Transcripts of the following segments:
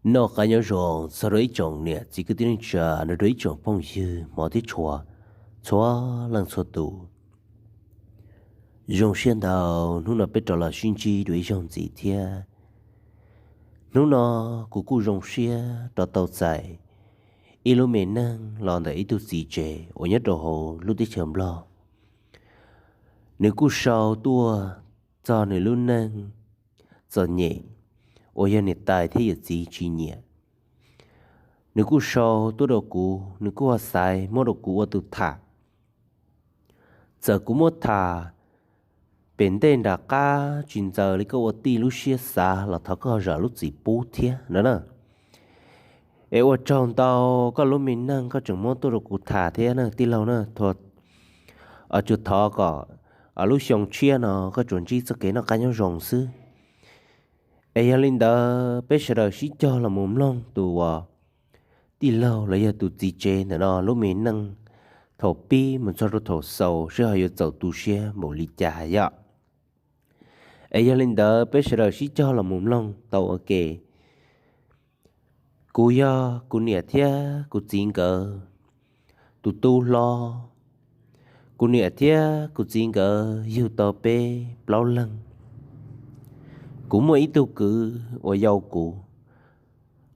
Noj qab nyob zoo txog rau ib tsoom niam txiv kwv tij neej tsa, nrog rau ib tsoom phooj ywg hmov thiab tshua, txhua leej txhua tus. Zoo siab ntau, hnub no peb rov los sib ntsib dua ib zaug ntxiv thiab. Hnub no kuv kuj zoo siab rov tau txais ib lub me neej los ntawm ib tug txiv tsev uas nyob rau hauv lub teb chaws Nplog. Nws kuj sau tuaj txog nws lub neej txom nyem uas yog niam tais thiab yawm txiv tsis nyiam. Nws kuj sau tuaj rau kuv, nws kuj ho xaiv muab rau kuv ua tus tham. Txawm kuv muab tham pem ntej nram qab tsis ntxaws li koj ua tij lub siab xav los thov koj zam lub txim pub thiab no na. Es ua tsaug ntau koj lub me neej koj tseem muab tuaj rau kuv tham thiab na tij laug na. Tsuas thov kom lub xyoo tshiab no koj tsuas ntsib txoj kev noj qab nyob zoo xwb. Es yog li ntawd peb sawv daws sib cog los mus mloog tus uas tij laug los yog tus txiv tsev ntawm no lub me neej thaum pib mus txog rau thaum xaus seb ho yuav txaus tu siab npaum li cas yom. Es yog li ntawd peb sawv daws sib cog los mus mloog tau ua ke. Kuv yog kuv niam thiab kuv txiv nkawd tus tub hlob. Kuv niam thiab kuv txiv nkawd yug tau peb plaub leeg. Kuv muaj ib tug kwv uas yau kuv,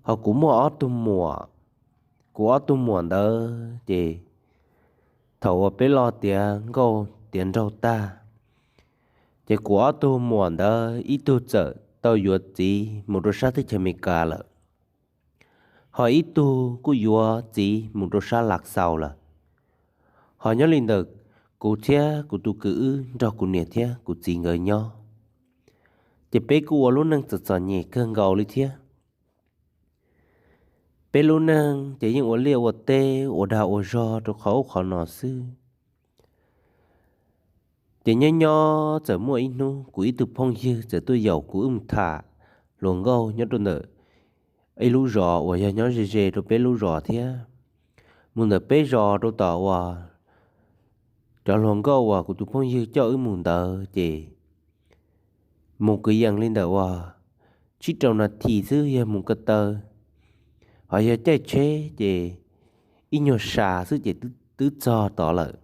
ho kuv muaj ob tug muam. Kuv ob tug muam ntawd ces thaum uas peb loj tiav nkauj tiav nraug tag, ces kuv ob tug muam ntawd ib tug txawm tau yuav txiv mus rau sab teb chaws Amelikas lawm, ho ib tug kuj yuav txiv mus rau sab Lav Xaus lawm. Ho nyob li ntawm kuv thiab kuv tus kwv wb nrog kuv niam thiab kuv txiv nkawd nyob, ces peb kuj ua lub neej txom txom nyem kawg nkaus li thiab. Peb lub neej ces yeej ua liaj ua teb ua dag ua zog rau qhov ub qhov no xwb. Ces nyob nyob txawm muaj ib hnub kuv ib tug phooj ywg txawm tuaj yaum kuv wb mus tham hluas nkauj nyob rau ntawm ib lub zos uas yog nyob ze ze rau peb lub zos thiab. Mus ntawm peb zos rau tom uas cov hluas nkauj uas kuv tus phooj ywg coj wb mus ntawd ces mus kwv yees li ntawm uas tsib rau nas this xwb yog mus ko taw, ho yog caij tsheb ces ib nyuag sa xwb ces twb txog tod lawm.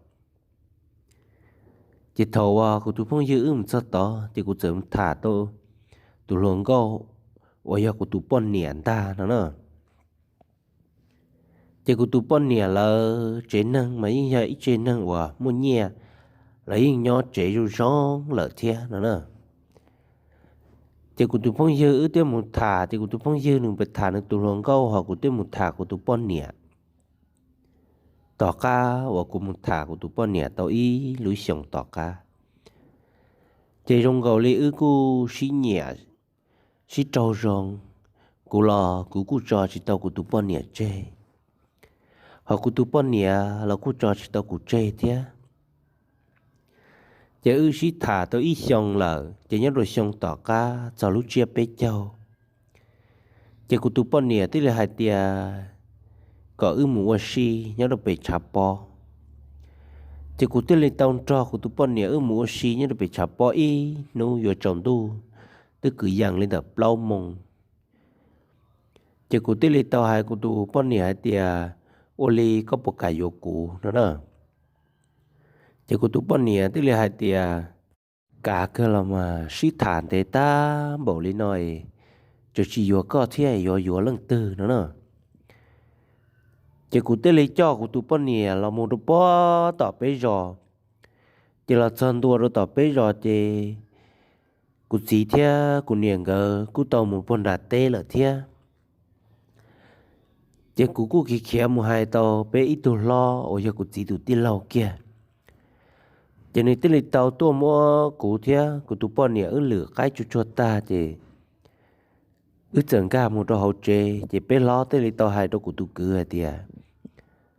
Ces thaum uas kuv tus phooj ywg wb mus txog tod ces kuv txawm mus tham tau tus hluas nkauj uas yog kuv tus poj niam ntag no na. Ces kuv tus poj niam lawv tsev neeg mas yeej yog ib tsev neeg uas muaj nyiaj, lawv yeej nyob tsev zoo zoo lawm thiab no na. Ces kuv tus phooj ywg wb thiaj mus tham, ces kuv tus phooj ywg nws pes tham nws tus hluas nkauj ho kuv thiaj mus tham kuv tus poj niam. Tom qab uas kuv mus tham kuv tus poj niam tau ib lub xyoos tom qab, ces zoo nkaus li wb kuj sib nyiam sib raug zoo. Kuv los kuv kuj tso tsis tau kuv tus poj niam tseg, ho kuv tus poj niam los kuj tso tsis tau kuv tseg thiab. Ces wb sib tham tau ib xyoos lawm, ces nyob rau xyoo tom qab txog lub tsiab peb caug, ces kuv tus poj niam thiaj li hais tias kom wb mus ua si nyob rau pem tshav pob. Ces kuv thiaj li tau nrog kuv tus poj niam wb mus ua si nyob rau pem tshav pob ib hnub yuav tsaus ntuj, twb kwv yees li ntawm plaub moos. Ces kuv thiaj li tau hais kuv tus poj niam hais tias, ua li koj puas kam yuav kuv no na? Ces kuv tus poj niam thiaj li hais tias, kam kawg los mas, sib tham ntev tag npaum li no, tseem tsis yuav koj thiab yuav yuav leej twg no na? Ces kuv thiaj li coj kuv tus poj niam los mus rau puag tom peb zos. Ces los txog ntua rau tom peb zos ces kuv txiv thiab kuv niam nkawd kuj tau mus puag nram teb lawm thiab. Ces kuv kuj khiav khiav mus hais tau peb ib tug hlob uas yog kuv txiv tus tij laug kiag. Ces nws thiaj li tau tuaj muab kuv thiab kuv tus poj niam wb lwm qaib tsuag tsuag tag ces wb txawm nkag mus rau hauv tsev. Ces peb hlob thiaj li tau hais rau kuv tus kwv hais tias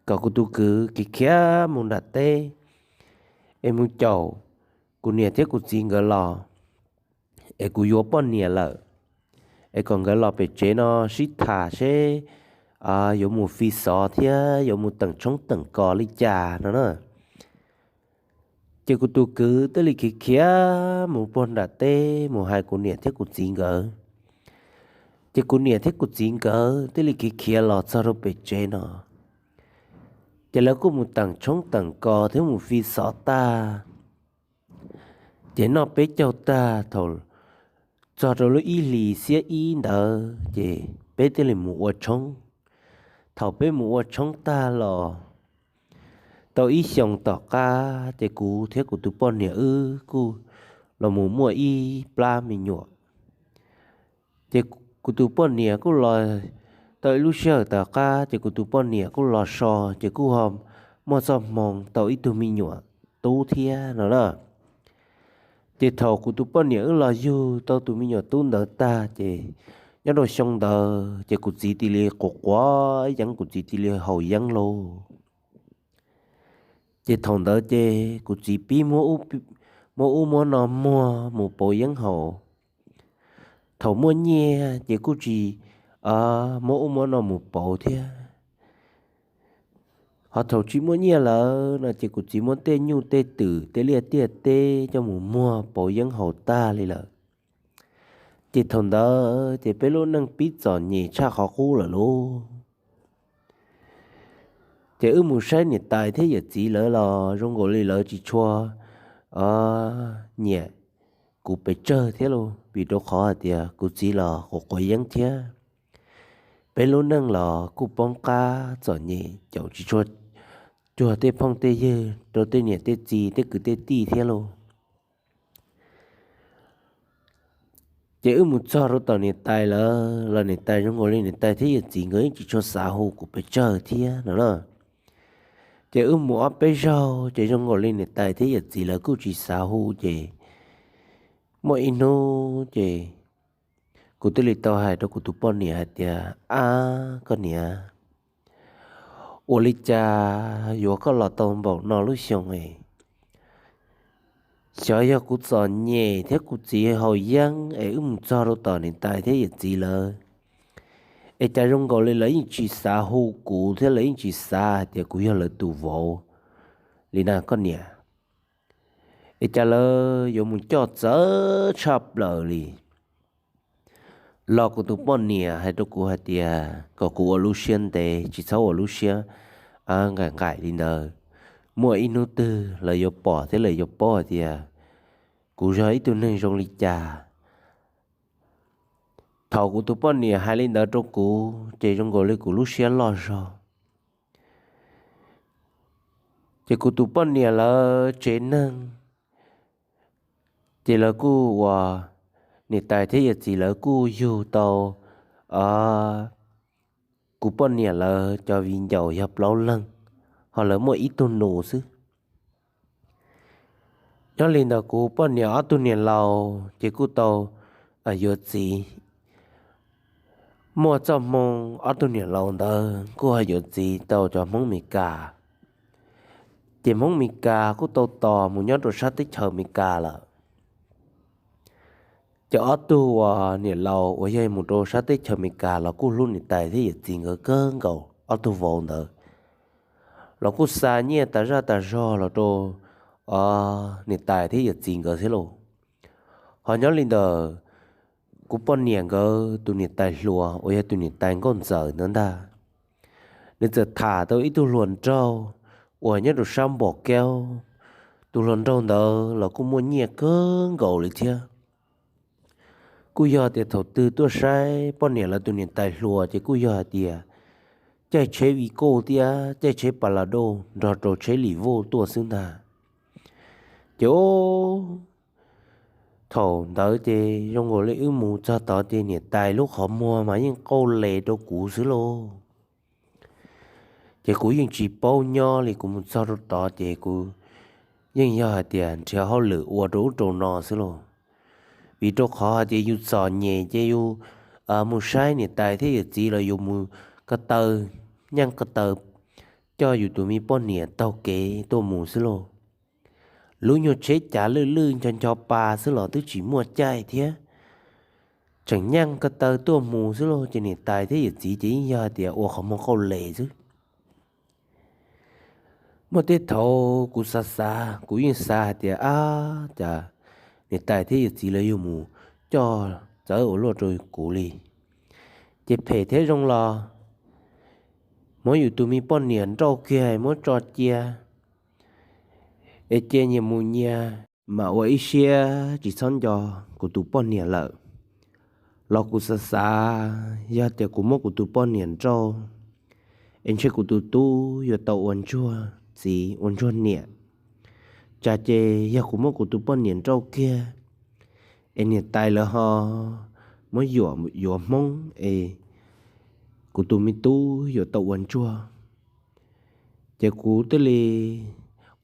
kom kuv tus kwv khiav khiav mus nram teb es mus caum kuv niam thiab kuv txiv nkawd los, es kuv yuav poj niam lawm, es kom nkawd los pem tsev no sib tham seb yuav mus fi xov thiab yuav mus teem tshoob teem kos li cas no na. Ces kuv tus kwv thiaj li khiav khiav mus puag nram teb mus hais kuv niam thiab kuv txiv nkawd. Ces kuv niam thiab kuv txiv nkawd thiaj li khiav khiav los txog rau pem tsev no, ces lawv kuj mus teem tshoob teem kos thiab mus fi xov tag. Ces noj peb caug tag, thaum txog rau lub ib hlis xiab ib ntawd ces peb thiaj li mus ua tshoob. Thaum peb mus ua tshoob tag los tau ib xyoos tom qab ces kuv thiab kuv tus poj niam wb kuj los mus muaj ib plab me nyuam. Ces kuv tus poj niam kuj los tau ib lub sij hawm tom qab ces kuv tus poj niam kuj los so, ces kuj ho muaj txoj hmoo tau ib tug me nyuam tub thiab no na. Ces thaum kuv tus poj niam wb los yug tau tus me nyuam tub ntawd tag ces nyob rau xyoo ntawd ces kuv txiv cia li quav quav yeeb, kuv txiv cia li haus yeeb lauj. Ces thaum ntawd ces kuv txiv pib muab ub muab no muag mus pauv yeeb haus. Thaum muaj nyiaj ces kuj tsis muab ub muab no mus pauv thiab. Ho thaum tsis muaj nyiaj lawm no ces kuv txiv muab tej nyuj tej twm tej liaj tiaj teb coj mus muag pauv yeeb haus tag li lawm. Ces thaum ntawd ces peb lub neej pib txom nyem tshaj qhov qub lawm lauj. Ces wb mus saib niam tais thiab yawm txiv lawv los zoo nkaus li lawv tsis tshua nyiam kuv pes tsawg thiab lauj, vim rau qhov hais tias kuv txiv los quav quav yeeb thiab. Peb lub neej los kuj poob qab txom nyem, caum tsis tshua cuag tej phooj tej ywg rau tej niam tej txiv tej kwv tej tij thiab lauj. Ces wb mus txog rau tom niam tais lawv los niam tais zoo nkaus li niam tais thiab yawm txiv nkawd yeej tsis tshua xav hu kuv pes tsawg thiab no na. Ces wb mus ob peb zaug ces zoo nkaus li niam tais thiab yawm txiv lawv kuj tsis xav hu ces muaj ib hnub ces kuv thiaj li tau hais rau kuv tus poj niam hais tias, Ab koj niam, ua li cas yuav koj los tau npaum no lub xyoo es xyov yog kuv txom nyem thiab kuv txiv haus yeeb es wb mus txog rau tom niam tais thiab yawm txiv lawv, es cas zoo nkaus li lawv yeej tsis xav hu kuv thiab lawv yeej tsis xav hais tias kuv yog lawv tus vauv li na koj niam. Es cas lawv yuav mus coj txawv tshaj plaws li. Los kuv tus poj niam hais rau kuv hais tias kom kuv ua lub siab ntev, tsis txhob ua lub siab nqaim nqaim li ntawd. Muaj ib hnub twg lawv yuav pom thiab lawv yuav paub hais tias kuv yog ib tug neeg zoo li cas. Thaum kuv tus poj niam hais li ntawd rau kuv ces zoo nkaus li kuv lub siab loj zog. Ces kuv tus poj niam lawv tsev neeg, ces lawv kuj ua, niam tais thiab yawm txiv lawv kuj yug tau kuv poj niam lawv cov viv ncaus yog plaub leeg, ho lawv muaj ib tug nus xwb. Nyob li ntawd kuv poj niam ob tug niam laus ces kuj tau yuav txiv. Muaj txoj hmoo ob tug niam laus ntawd kuj ho yuav txiv tau cov Hmoob Meskas. Ces Hmoob Meskas kuj tau tos mus nyob rau sab teb chaws Amelikas lawm. Ces ob tug uas niam laus uas yog mus rau sab teb chaws Amelikas los kuj hlub niam tais thiab yawm txiv nkawd kawg nkaus, ob tug vauv ntawd los kuj xa nyiaj tas zaj tas zog los rau niam tais thiab yawm txiv nkawd thiab lauj. Ho nyob li ntawd, kuv poj niam nkawd tus niam tais hluas uas yog tus niam tais nkauj ntxawm ntawd ntag, nws txawm tham tau ib tug hluas nraug uas nyob rau sab Npom Kaub. Tus hluas nraug ntawd los kuj muaj nyiaj kawg nkaus li thiab. Kuj yog tias thaum twg tuaj saib poj niam lawv tus niam tais hluas ces kuj yog hais tias caij tsheb Vigo thiab caij tsheb Palado nrog rau tsheb Revo tuaj xwb ntag. Ces thaum ntawd ces zoo nkaus li wb mus txog tod ces niam tais lub qhov muag mas yeej qauj les rau kuv xwb lauj. Ces kuv yeej tsis paub nyob li, kuv mus txog rau tod ces kuv yeej yog hais tias nrhiav hauj lwm ua rau ub rau no xwb lauj. Vim rau qhov hais tias yus txom nyem ces yus mus saib niam tais thiab yawm txiv los yus mus ko taw, nyeej ko taw coj yus tus me poj niam taug kev tuaj mus xwb lauj. Lub nyuag tsheb cav lwj lwj ncho ncho pa xwb los twb tsis muaj caij thiab, tseem nyeej ko taw tuaj mus xwb lauj. Ces niam tais thiab yawm txiv ces yeej yog hais tias ua qhov muag qauj les xwb. Muaj tej thaum kuv xav xav kuv yeej xav hais tias ab cas niam tais thiab yawm txiv lawv yuav mus coj txawv ua luaj rau kuv li. Ces phem thiab zoo los muab yus tus me poj niam nrauj kiag muab tso cia, es cia nyias mus nyias, mas ua ib siab tsis txhob nco kuv tus poj niam lawm. Los kuv xav xav, yog tias kuv muab kuv tus poj niam nrauj, es ntshe kuv tus tub yuav tau ua ntsuag txiv ua ntsuag niam. Tsam ces yog kuv muab kuv tus poj niam nrauj kiag, es niam tais lawv ho muab yuam yuav Hmoob, es kuv tus me tub yuav tau ua ntsuag. Ces kuv thiaj li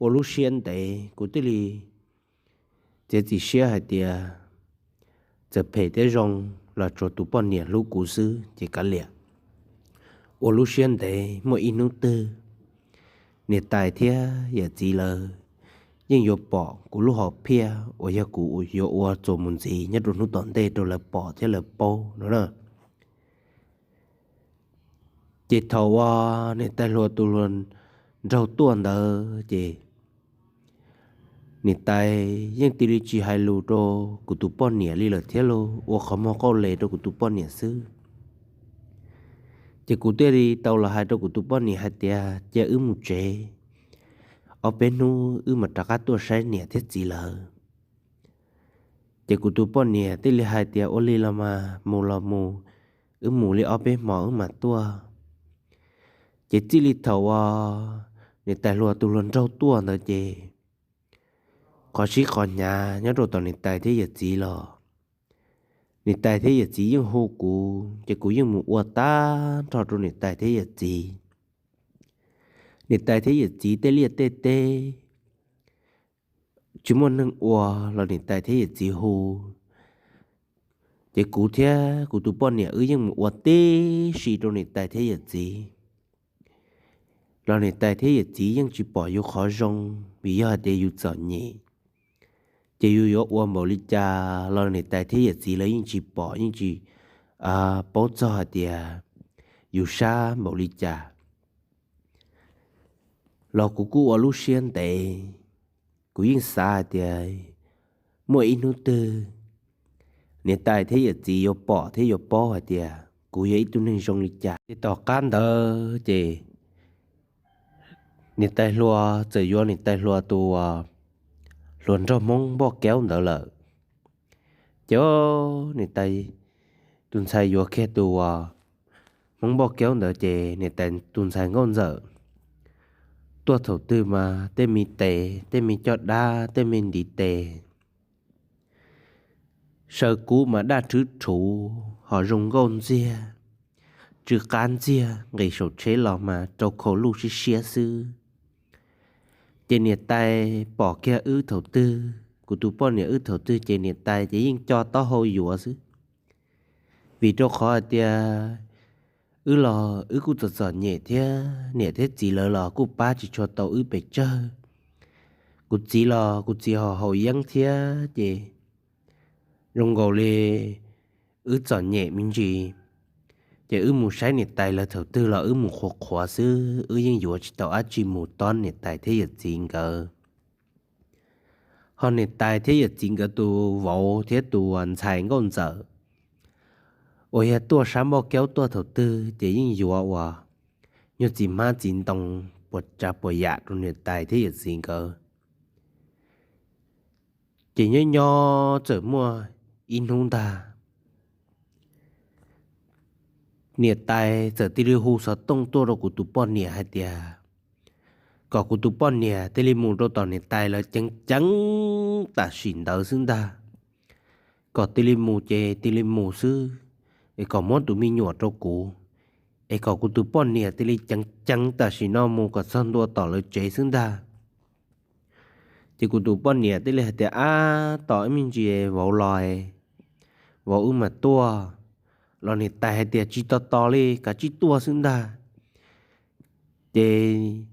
ua lub siab ntev, kuv thiaj li txiav txim siab hais tias txawm phem thiab zoo los tsuav tus poj niam hlub kuv xwb ces kav liam. Ua lub siab ntev muaj ib hnub twg niam tais thiab yawm txiv lawv yeej yuav pom kuv lub hom phiaj uas yog kuv yuav ua txuas mus ntxiv nyob rau hnub tom ntej rau lawv pom thiab lawv paub no na. Ces thaum uas niam tais hluas tus hluas nraug tuaj ntawd ces niam tais yeej cia li tsis hais lus rau kuv tus poj niam li lawm thiab los ua qhov muag qauj les rau kuv tus poj niam xwb. Ces kuv thiaj li tau los hais rau kuv tus poj niam hais tias cia wb mus tsev, ob peb hnub wb mam rov qab tuaj saib niam thiab txiv lawv. Ces kuv tus poj niam thiaj li hais tias ua li los mas mus los mus, wb mus li ob peb hmo wb mam tuaj. Ces txij li thaum uas niam tais hluas tus hluas nraug tuaj ntawd ces qhov sib qhov hnyav nyob rau tom niam tais thiab yawm txiv los niam tais thiab yawm txiv yeej hu kuv ces kuv yeej mus ua tag nrho rau niam tais thiab yawm txiv. Niam tais thiab yawm txiv tej liaj tej teb tsis muaj neeg ua los niam tais thiab yawm txiv hu. Ces kuv thiab kuv tus poj niam wb yeej mus ua tib si rau niam tais thiab yawm txiv, los niam tais thiab yawm txiv yeej tsis pom yus qhov zoo, vim yog hais tias yus txom nyem. Ces yus yuav ua npaum li cas los niam tais thiab yawm txiv lawv yeej tsis pom, yeej tsis paub txog hais tias yus sab npaum li cas. Los kuv kuj ua lub siab ntev, kuv yeej xav hais tias muaj ib hnub twg niam tais thiab yawm txiv yuav pom thiab yuav paub hais tias kuv yog ib tug neeg zoo li cas. Ces tom qab ntawd ces niam tais hluas txawm yuav niam tais hluas tus hluas nraug Hmoob npoj kaub ntawd lawm. Ces niam tais tus ntxhais yuav kiag tus Hmoob npoj kaub ntawd ces niam tais tus ntxhais nkauj ntxawm tuaj thaum twg mas tej me tes, tej me caj dab, tej me ntiv tes saw kub mas daj rhwv rhuv ho zoo nkauj ntxiag, tsw qab ntxiag, nqis saum tsheb los mas rau khau luj siab siab xwb. Ces niam tais pom kiag wb thaum twg, kuv tus poj niam wb thaum twg ces niam tais ces yeej co taub hau yuav xwb. Vim rau qhov hais tias wb los wb kuj txom txom nyem thiab niam thiab txiv lawv los kuj pab tsis tshua tau wb pes tsawg. Kuv txiv los kuv txiv ho haus yeeb thiab ces zoo nkaus li wb txom nyem me ntsis. Ces wb mus saib niam tais lawv thaum twg los wb mus qhuav qhuav xwb, wb yeej yuav tsis tau dab tsi mus tob niam tais thiab yawm txiv nkawd. Ho niam tais thiab yawm txiv nkawd tus vauv thiab tus ntxhais nkauj ntxawm uas yog tuaj sab npoj kaub tuaj thaum twg ces yeej yuav uas nyuag txiv hmab txiv ntoo puas tsav puas yam rau niam tais thiab yawm txiv nkawd. Ces nyob nyob txawm muaj ib hnub ntag, niam tais txawm cia li hu xov tooj tuaj rau kuv tus poj niam hais tias kom kuv tus poj niam cia li mus rau tom niam tais lawv ceev ceev tam sim ntawd xwb ntag. Kom cia li mus ces cia li mus xwb, es kom muab tus me nyuam rau kuv, es kom kuv tus poj niam cia li ceev ceev tam sim no mus kom txog ntua tom lawv tsev xwb ntag. Ces kuv tus poj niam thiaj li hais tias ab, tos ib me ntsis vauv los, vauv wb mam tuaj. Los niam tais hais tias tsis tos tos li, kav tsij tuaj xwb ntag. Ces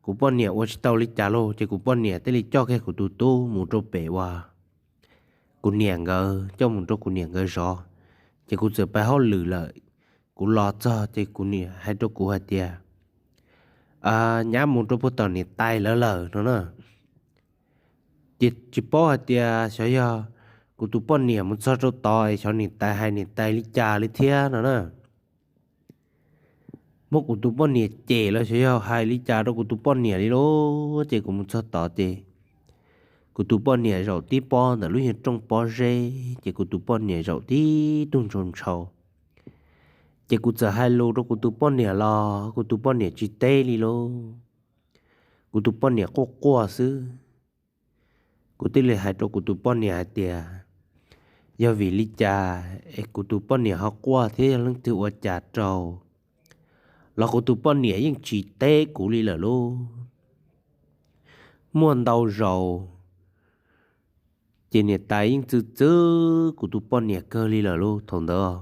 kuv poj niam ua tsis tau li cas lauj, ces kuv poj niam thiaj li coj kiag kuv tus tub mus rau pem uas kuv niam nkawd, coj mus rau kuv niam nkawd zov. Ces kuv txawm pais hauj lwm lawm, kuv los txog ces kuv niam hais rau kuv hais tias nyab mus rau puag tom niam tais lawv lawm no na. Ces tsis paub hais tias xyov yog kuv tus poj niam mus txog rau tod es xyov niam tais hais niam tais li cas li thiab no na. muab kuv tus poj niam cem los xyov yog hais li cas rau kuv tus poj niam li lauj. Ces kuv mus txog tod ces kuv tus poj niam zaum tib pob ntawm lub nyuag rooj pob zeb, ces kuv tus poj niam zaum tib tug ntshaus ntshaus. Ces kuv txawm hais lus rau kuv tus poj niam los kuv tus poj niam tsis teb li lauj. Kuv tus poj niam quaj quaj xwb. Kuv thiaj li hais rau kuv tus poj niam hais tias, yog vim li cas es kuv tus poj niam ho quaj thiab yog leej twg ua cas rau, los kuv tus poj niam yeej tsis teb kuv li lawm lauj. Muaj ntau zaus ces niam tais yeej txwv txwv kuv tus poj niam kawg li lawm lauj. Thaum ntawd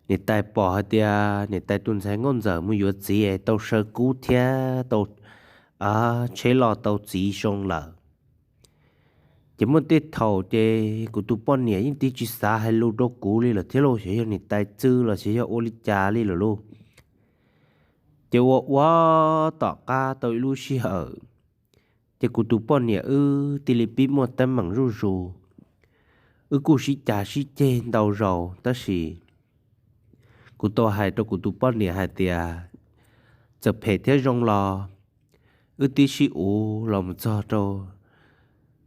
niam tais pom hais tias niam tais tus ntxhais nkauj ntxawm mus yuav txiv es tau saw kub thiab tau tsheb loj tau txiv zoo lawm. Ces muaj tej thaum ces kuv tus poj niam yeej tsis xav hais lus rau kuv li lawm thiab lauj, xyov yog niam tais txwv los xyov yog ua li cas li lawm lauj. Ces ua ua tom qab tau ib lub sij hawm, ces kuv tus poj niam wb thiaj li pib muaj teeb meem zuj zus. Wb kuj sib cav sib ceg ntau zaus tab sis kuv tau hais rau kuv tus poj niam hais tias, txawm phem thiab zoo los wb twb sib uv los mus txog rau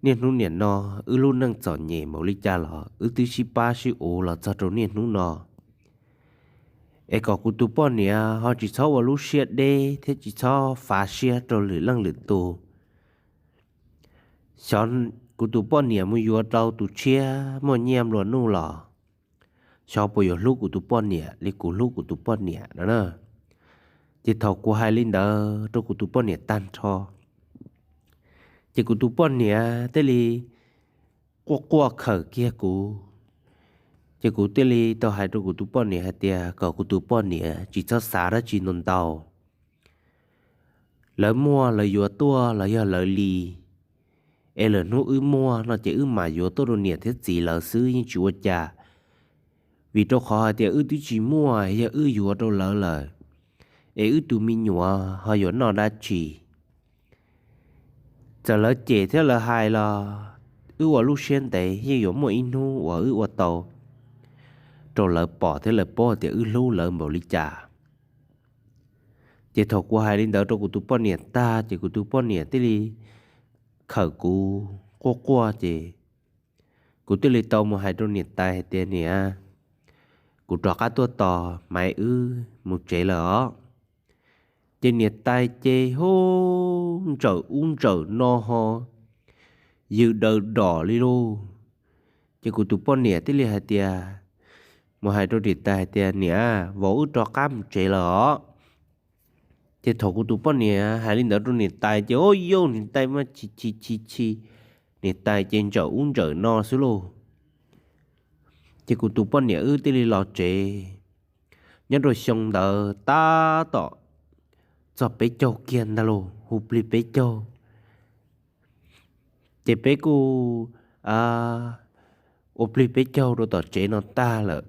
niaj hnub niam no, wb lub neej txom nyem npaum li cas los wb twb sib pab sib uv los txog rau niaj hnub no. Es kom kuv tus poj niam ho tsis txhob ua lub siab deb thiab tsis txhob fav siab rau lwm leej lwm tus. Xyov kuv tus poj niam mus yuav rau tus tshiab muaj nyiaj nplua nuj los xyov puas yuav hlub kuv tus poj niam li kuv hlub kuv tus poj niam no na. Ces thaum kuv hais li ntawd rau kuv tus poj niam tag nrho, ces kuv tus poj niam thiaj li quaj quaj khawm kiag kuv. Ces kuv thiaj li tau hais rau kuv tus poj niam hais tias kom kuv tus poj niam tsis txhob xav dab tsi ntau ntau. Lawv muaj lawv yuav tuaj los yog lawv li, es lawm hnub wb muaj no ces wb mam yuav tuaj rau niam thiab txiv lawv xwb yeej tsis ua cas. Vim rau qhov hais tias wb twb tsis muaj, yog wb yuav rau lawv lawm, es wb tus me nyuam ho yuav noj dab tsi? Txawm lawv cem thiab lawv hais los wb ua lub siab ntev, yeej yuav muaj ib hnub uas wb ua tau rau lawv pom thiab lawv paub tias wb hlub lawv npaum li cas. Ces thaum kuv hais li ntawd rau kuv tus poj niam tag ces kuv tus poj niam thiaj li khawm kuv quaj quaj ces kuv thiaj li tau mus hais rau niam tais hais tias, niam, kuv rov qab tuaj tos maiv wb mus tsev lawm os. Ces niam tais ces hu ntsawm ub ntsawm no ho yws daws dom li lauj. Ces kuv tus poj niam thiaj li hais tias, mus hais rau niam tais hais tias, niam, vauv wb rov qab mus tsev lawm os. Ces thaum kuv tus poj niam hais li ntawd rau niam tais ces ua yauj niam tais mas chim chim chim chim, niam tais ces ntsawm ub ntsawm no xwb lauj. Ces kuv tus poj niam wb thiaj li los tsev. Nyob rau xyoo ntawd tab tom txog peb caug kiag ntag lauj, hu plig peb caug. Ces peb kuj ua plig peb caug rau tom tsev no tag lawm,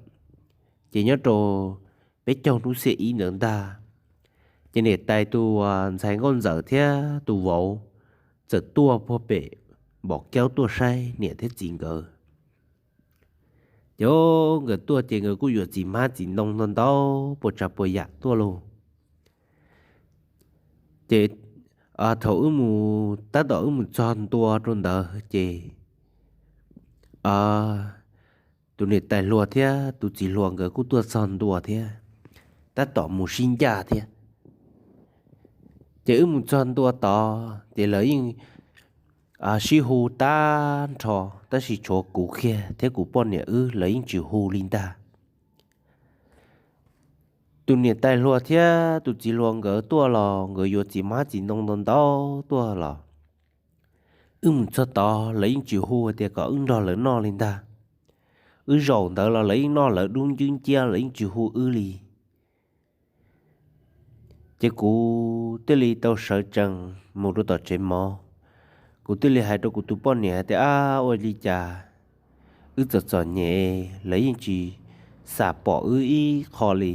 ces nyob rau peb caug hnub xiab ib ntawd ntag, ces niam tais tus ntxhais nkauj ntxawm thiab tus vauv txawm tuaj puag pem npom kaub tuaj saib niam thiab txiv nkawd. Ces nkawd tuaj ces nkawd kuj yuav txiv hmab txiv ntoo ntau ntau puas tsav puas yam tuaj lauj. Ces thaum wb mus, tab tom wb mus txog ntua rau ntawd ces tus niam tais hluas thiab tus txiv hluas nkawd kuj tuaj txog ntua thiab, tab tom mus sib ncaj thiab. Ces wb mus txog ntua tod ces lawv yeej sib hu tag nrho, tab sis tshuav kuv kiag thiab kuv poj niam wb lawv yeej tsis hu li ntag. Tus niam tais hluas thiab tus txiv hluas nkawd tuaj los nkawd yuav txiv hmab txiv ntoo ntau ntau tuaj los wb mus txog tod lawv yeej tsis hu tias kom wb nrog lawv noj li ntag. Wb zaum ntawd los lawv yeej noj lawv dub ncwb nciab, lawv yeej tsis hu wb li. Ces kuv thiaj li tau sawv tsees mus rau tom tsev mov. Kuv thiaj li hais rau kuv tus poj niam hais tias, ab, ua li cas wb txom txom nyem lawv yeej tsis xam pom wb ib qho li,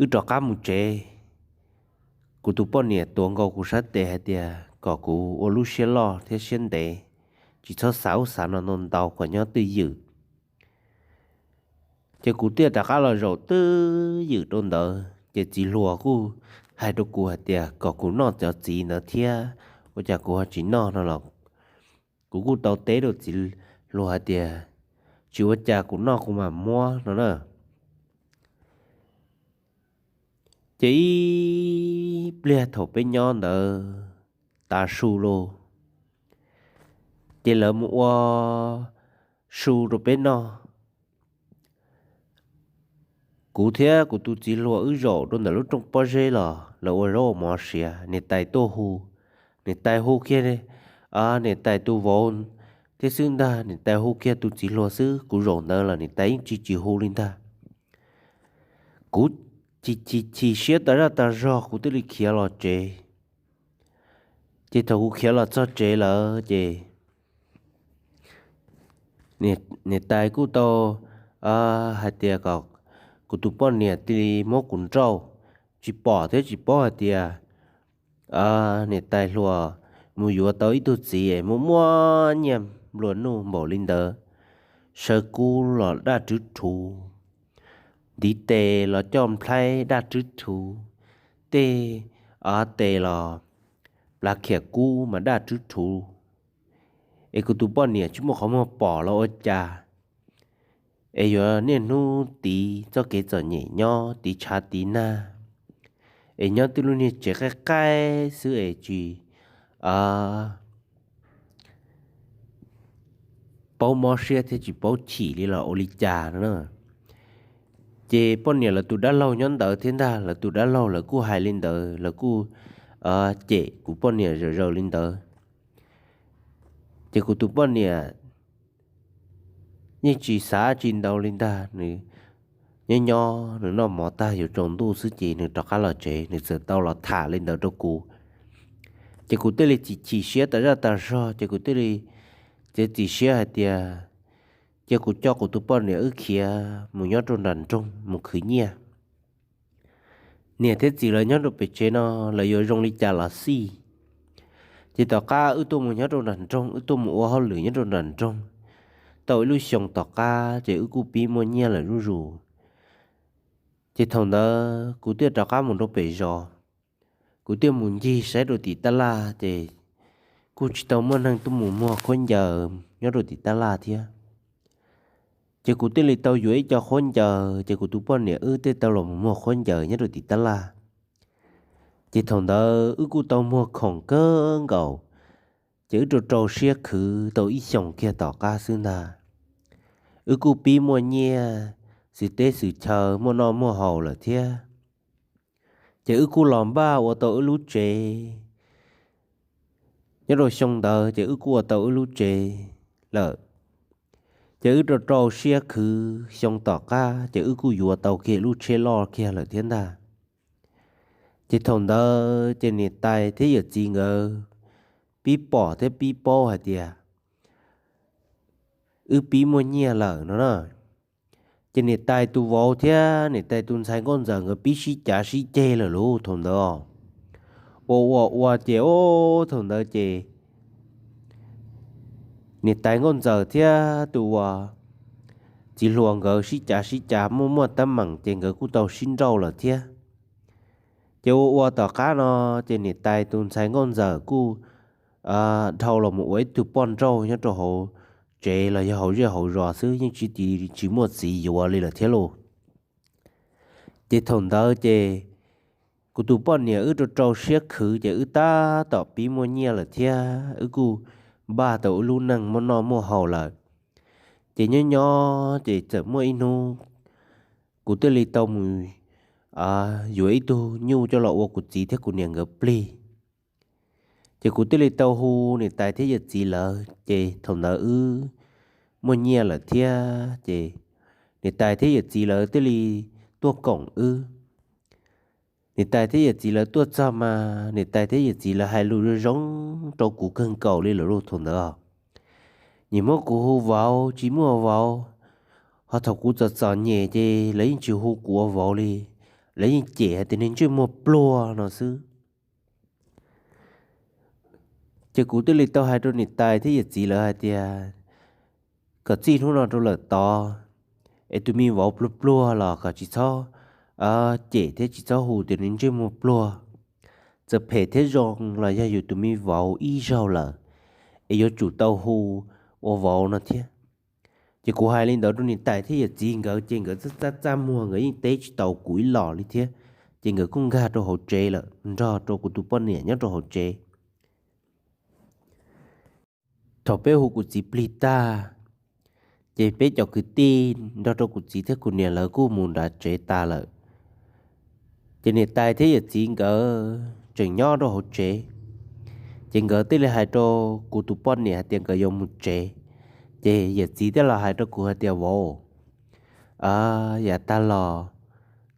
wb rov qab mus tsev. Kuv tus poj niam tuav nkaus kuv sab tes hais tias kom kuv ua lub siab loj thiab siab ntev, tsis txhob xav ub xav no ntau ntau kom nyob twj ywm. Ces kuv thiaj rov qab los zaum twj ywm rau ntawd ces txiv hluas kuj hais rau kuv hais tias kom kuv noj cov txiv ntawd thiab, ua cas kuv ho tsis noj no los kuv kuj tau teb rau txiv hluas hais tias tsis ua cas, kuv noj kuv mam muab no na. Ces ib pliag thaum peb nyob ntawd tav su lauj, ces lawv mus ua su rau peb noj. Kuv thiab kuv tus txiv hluas wb zaum rau ntawm lub rooj pob zeb los lawv ua zaub ua mov siav, niam tais tuaj hu, niam tais hu kiag niam tais tus vauv thiab xwb ntag, niam tais hu kiag tus txiv hluas xwb, kuv zaum ntawd los niam tais yeej tsis tsis hu li ntag. Kuv chim chim chim siab tas zaj tas zog kuv thiaj li khiav los tsev. Ces thaum kuv khiav los txog tsev lawm ces niam tais kuj tau hais tias kom kuv tus poj niam cia li muab kuv nrauj, tsis pom thiab tsis paub hais tias niam tais hluas mus yuav tau ib tug txiv es muaj muaj nyiaj nplua nuj npaum li ntawd, sawv kub los daj rwv rhuv, ntiv tes los coj nplhaib daj rwv rhuv, tej tes los plav khiam kub mas daj rwv rhuv, es kuv tus poj niam tsis muaj qhov muag pom los ua cas, es yuav niaj hnub tiv txoj kev txom nyem nyob tiv tshav tiv nag, es nyob tej lub niag tsev qaij qaij xwb es tsis paub mob siab thiab tsis paub chim li los ua li cas no na. Ces poj niam lawv tus dab laug nyob ntawd thiab ntag, lawv tus dab laug lawv kuj hais li ntawd, lawv kuj cem kuv poj niam zam zaws li ntawd. Ces kuv tus poj niam yeej tsis xav tsis ntau li ntag, nws nyob nyob nws noj mov tag yuav tsaus ntuj xwb ces nws rov qab los tsev, nws txawm tau los tham li ntawd rau kuv. Ces kuv thiaj li chim chim siab tas zaj tas zog, ces kuv thiaj li txiav txim siab hais tias cia kuv coj kuv tus poj niam wb khiav mus nyob rau nram nroog mus khwv nyiaj. Niam thiab txiv lawv nyob rau pem tsev no lawv yuav zoo li cas los xij. Ces tom qab wb tuaj mus nyob rau nram nroog, wb tuaj mus ua hauj lwm nyob rau nram nroog tau ib lub xyoos tom qab ces wb kuj pib muaj nyiaj lawm zuj zus. Ces thaum ntawd kuv thiaj rov qab mus rau pem zos, kuv thiaj mus ncig saib rau tim tab laj ces kuj tsis tau muaj neeg tuaj mus muag khaub ncaws nyob rau tim tab laj thiab. Ces kuv thiaj li tau yuav ib co khaub ncaws, ces kuv tus poj niam wb thiaj tau los mus muag khaub ncaws nyob rau tim tab laj. Ces thaum ntawd wb kuj tau muag khoom kawg nkaus, ces wb rau rau siab khwv tau ib xyoos kiag tom qab xwb ntag, wb kuj pib muaj nyiaj xwm teb xwm chaw muaj noj muaj haus lawm thiab. Ces wb kuj los npaj ua tau wb lub tsev. Nyob rau xyoo ntawd ces wb kuj ua tau wb lub tsev lawm. Ces wb rau rau siab khwv xyoo tom qab ces wb kuj yuav tau kiag lub tsheb loj kiag lawm thiab ntag. Ces thaum ntawd ces niam tais thiab yawm txiv nkawd pib pom thiab pib paub hais tias wb pib muaj nyiaj lawm no na. Ces niam tais tus vauv thiab niam tais tus ntxhais nkauj ntxawm nkawd pib sib cav sib ceg lawm lauj thaum ntawd. Ua ua ua ces o, thaum ntawd ces niam tais nkauj ntxawm thiab tus uas txiv hluas nkawd sib cav sib cav muaj muaj teeb meem ces nkawd kuj tau sib nrauj lawm thiab. Ces ua ua tom qab no ces niam tais tus ntxhais nkauj ntxawm kuj dhau los mus ua ib tug poj nrauj nyob rau hauv tsev los yog hauv zej hauv zos xwb, yeej tsis tsis muaj txiv yuav li lawm thiab lauj. Ces thaum ntawd ces kuv tus poj niam wb rau rau siab khwv ces wb tab tom pib muaj nyiaj lawm thiab wb kuj npaj tau wb lub neej muaj noj muaj haus lawm. Ces nyob nyob ces txawm muaj ib hnub kuv thiaj li tau mus yuav ib tug nyuj coj los ua kuv txiv thiab kuv niam nkawd plig. Ces kuv thiaj li tau hu niam tais thiab yawm txiv lawv, ces thaum ntawd wb muaj nyiaj lawm thiab ces niam tais thiab yawm txiv lawv thiaj li tuaj koom wb. Niam tais thiab yawm txiv lawv tuaj txog mas niam tais thiab yawm txiv lawv hais lus zoo zoo rau kuv kawg nkaus li lawm lauj thaum ntawd. Nim muab kuv hu vauv tsis muaj vauv, ho thaum kuv txom txom nyem ces lawv yeej tsis hu kuv ua vauv li, lawv yeej cem hais tias niag ntsej muag pluag no xwb. Ces kuv thiaj li tau hais rau niam tais thiab yawm txiv lawv hais tias kom txij hnub no rau lawm tod, es tus me vauv pluag pluag los kom tsis txhob cem thiab tsis txhob hu tias nws ntsej muag pluag. Txawm phem thiab zoo los yog yus tus me vauv ib zaug lawm, es yuav tsum tau hu ua vauv no thiab. Ces kuv hais li ntawd rau niam tais thiab yawm txiv nkawd ces nkawd txaj txaj muag, nkawd yeej teb tsis tau kuv ib los li thiab. Ces nkawd kuj nkag rau hauv tsev lawm nrog rau kuv tus poj niam nyob rau hauv tsev. Thaum peb hu kuv txiv plig tag, ces peb cov kwv tij nrog rau kuv txiv thiab kuv niam lawv kuj mus nram tsev tas lawm. Ces niam tais thiab yawm txiv nkawd tseem nyob rau hauv tsev. Ces nkawd thiaj li hais rau kuv tus poj niam hais tias nkawd yuav mus tsev. Ces yawm txiv thiaj los hais rau kuv hais tias, vauv, yav tag los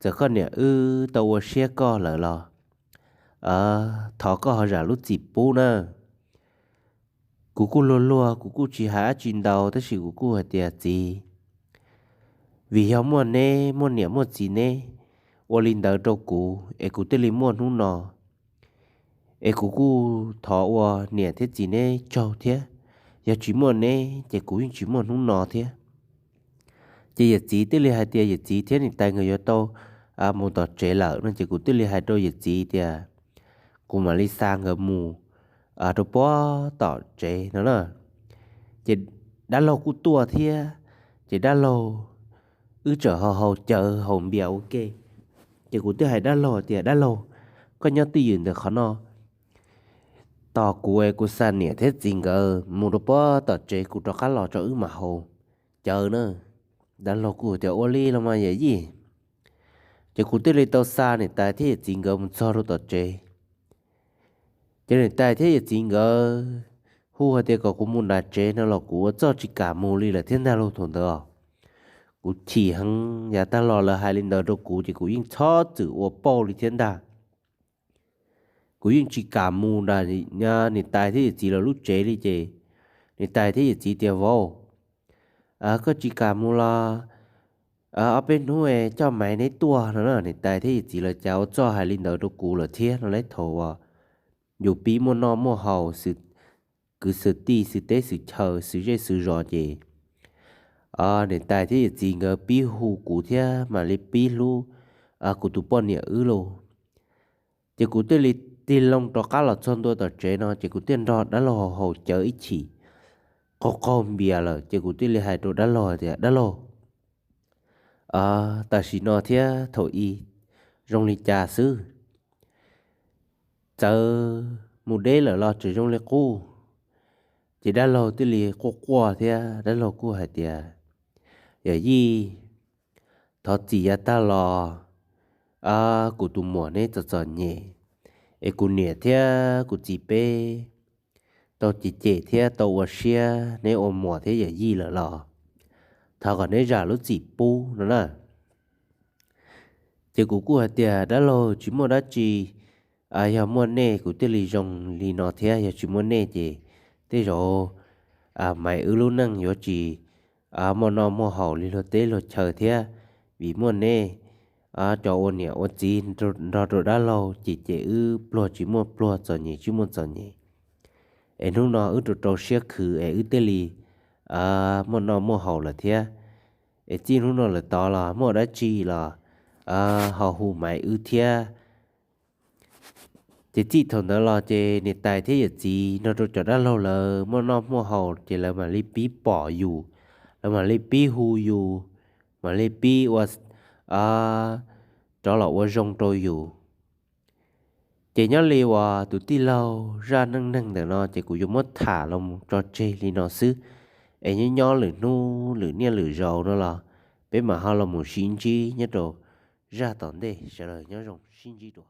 txawm koj niam wb tau ua siab koj lawm los thov koj ho zam lub txim pub na. Kuv kuj luag luag, kuv kuj tsis hais dab tsi ntau, tab sis kuv kuj hais tias, txiv, vim yog muaj neb, muaj niam muaj txiv neb ua li ntawd rau kuv es kuv thiaj li muaj hnub no. Es kuv kuj thov ua niam thiab txiv neb tsaug thiab, yog tsis muaj neb ces kuv yeej tsis muaj hnub no thiab. Ces yawm txiv thiaj li hais tias yawm txiv thiab niam tais nkawd yuav tau mus tom tsev lawm no, ces kuv thiaj li hais rau yawm txiv tias, kuv mam li xa nkawd mus rau puag tom tsev no na. Ces dab laug kuj tuaj thiab, ces dab laug wb tseem haus haus cawv haus npias ua ke. Ces kuv thiaj hais dab laug tias, dab laug, koj nyob twj ywm ntawm qhov no tos kuv es kuv xa niam thiab txiv nkawd mus rau puag tom tsev, kuv rov qab los tso wb mam haus cawv na. Dab laug kuj tias, ua li los mas yawm yij. Ces kuv thiaj li tau xa niam tais thiab yawm txiv nkawd mus txog rau tom tsev. Ces niam tais thiab yawm txiv nkawd hu hais tias kom kuv mus nram tsev no los kuv ua txuj tsis kam mus li lawm thiab ntag lauj. Thaum ntawd kuv chim heev, yav tag los lawv hais li ntawd rau kuv ces kuv yeej txhob txwm ua pauj li thiab ntag. Kuv yeej tsis kam mus nram niam tais thiab yawm txiv lawv lub tsev li. Ces niam tais thiab yawm txiv tias, vauv, koj tsis kam mus los ob peb hnub coj maiv neb tuaj no na. Niam tais thiab yawm txiv lawv cas ua txuj hais li ntawd rau kuv lawm thiab no. Lawv thaum uas yus pib muaj noj muaj haus, kwv xwm tij xwm teb xwm chaw xwm zej xwm zos ces niam tais thiab yawm txiv nkawd pib hu kuv thiab mam li pib hlub kuv tus poj niam wb lauj. Ces kuv thiaj li tig loo rov qab los txog ntua tom tsev no ces kuv thiaj nrog dab laug haus cawv ib chim, qaug qaug npias lawm ces kuv thiaj li hais rau dab laug tias, dab laug, tam sim no thiab thaum i zoo li cas xwb? Txawm mus deb lawm los tseem zoo li qub? Ces dab laug thiaj li quaj quaj thiab dab laug kuj hais tias, yawm yij, thov txim yav tag los kuv tus muam neb txom txom nyem, es kuv niam thiab kuv txiv peb tau cem cem thiab tau ua siab neb ua muam thiab yawm yij lawm los thov kom neb zam lub txim pub no na. Ces kuv kuj hais tias, dab laug, tsis muaj dab tsi, yog muaj nej kuv thiaj li zoo li no thiab, yog tsis muaj nej ces tej zaum maiv wb lub neej yuav tsis muaj noj muaj haus li luag teb luag chaw thiab. Vim muaj nej cov ua niam ua txiv nrog rau dab laug cem cem wb pluag tsis muaj pluag txom nyem tsis muaj txom nyem, es hnub no wb rau rau siab khwv es wb thiaj li muaj noj muaj haus lawm thiab. Es txij hnub no lawm tod los muaj dab tsi los ho hu maiv wb thiab. Ces txij thaum ntawd los ces niam tais thiab yawm txiv nrog rau cov dab laug lawv muaj noj muaj haus ces lawv mam li pib pom yus, lawv mam li pib hu yus, mam li pib ua rov los ua zoo rau yus. Ces nyob li uas tus tij laug zaj neej neeg ntawm no ces kuv yuav muab tham los tso tseg li no xwb, es nyob nyob lwm hnub lwm niaj lwm zaus no los peb mam ho los mus sib ntsib nyob rau zaj tom ntej. Sawv daws nyob zoo, sib ntsib dua.